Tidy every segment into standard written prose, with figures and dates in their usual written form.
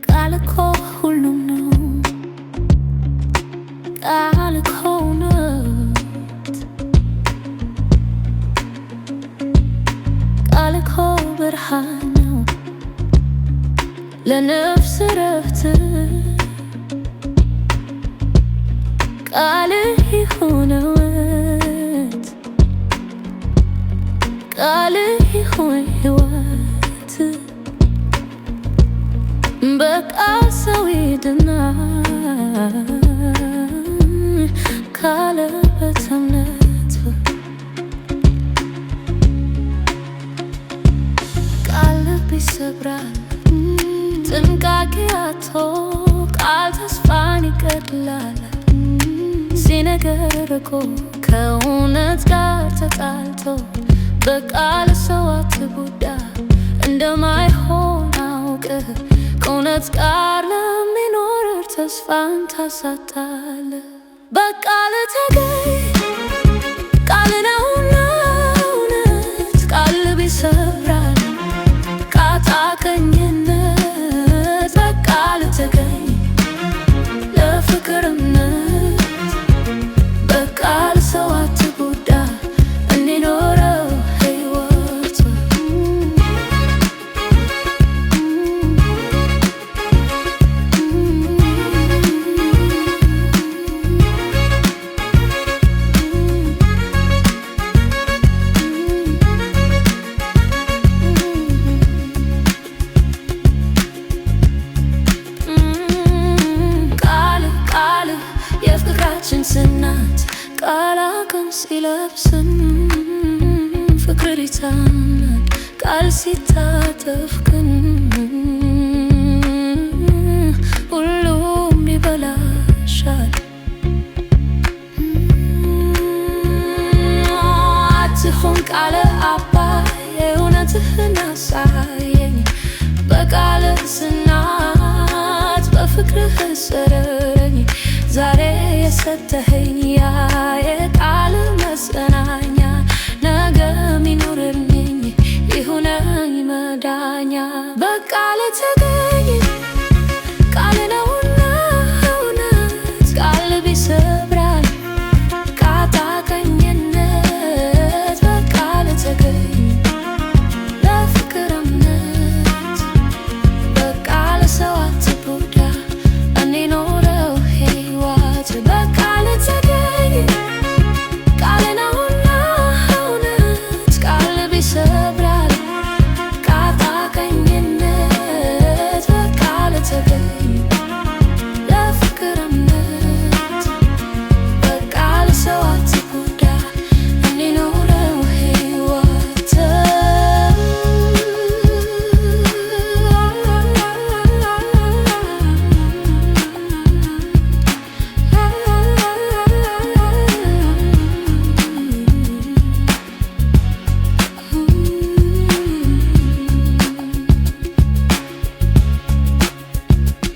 ቃል እኮ ሁሉም ነው። ቃል እኮ እውነት፣ ቃል እኮ ብርሃን ነው ለነፍስ እረፍት። ቃልህ ይሁን እውነት፣ ቃልህ ይሁን ሕይወት። በቃል ሰው ይድናል ካለበት እምነት። ቃል ልብ ይሰብራል ጥንቃቄ አጥቶ፣ ቃል ተስፋን ይገድላል ሲነገር ርቆ ከእውነት ጋር ተጣልቶ። በቃል ሰው አትጉዳ፣ እንደማይሆን አውቀህ ከእውነት ጋር ለሚኖር ተስፋን ታሳጣለህ። በቃል ተገኝ፣ ቃል ነውና እውነት። ቃል ልብ ይሰብራል ቃጣቀኝነት። በቃል ተገኝ ለፍቅር እምነት። በቃል ሰው አትጉዳ እንዲኖረው ሕይወት። ቃል ቃል የፍቅራችን ጽናት፣ ቃል አቅም ሲለብስን ፍቅር ይታምናል። ቃል ሲታጠፍ ግን ሁሉም ይበላሻል። አትሁን ቃለ አባይ፣ እውነትህን አሳየኝ። በቃልህ ጽናት በፍቅርህ እሰረኝ። ዛሬ የሰጠኸኝ ያ የቃል መጽናኛ ነገም ይኑርልኝ፣ ይሁነኝ መዳኛ። በቃል ተገኝ፣ ቃል ነውና እውነት። ቃል ልብ ይሰብራል ቃጣቀኝነት። በቃል ተገኝ ለፍቅር እምነት። በቃል ሰው አትጎዳ እንዲኖረው ሕይወት። በቃል ተገኝ፣ ቃል ነውና እውነት። ቃል ልብ ይሰብራል ቃጣቀኝነት። በቃል ተገኝ ለፍቅር እምነት። በቃል ሰው አትጎዳ እንዲኖረው ሕይወት።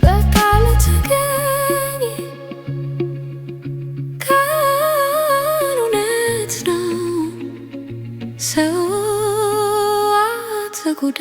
በቃል ተገኝ፣ ቃል እውነት ነው፣ ሰው አትጉዳ።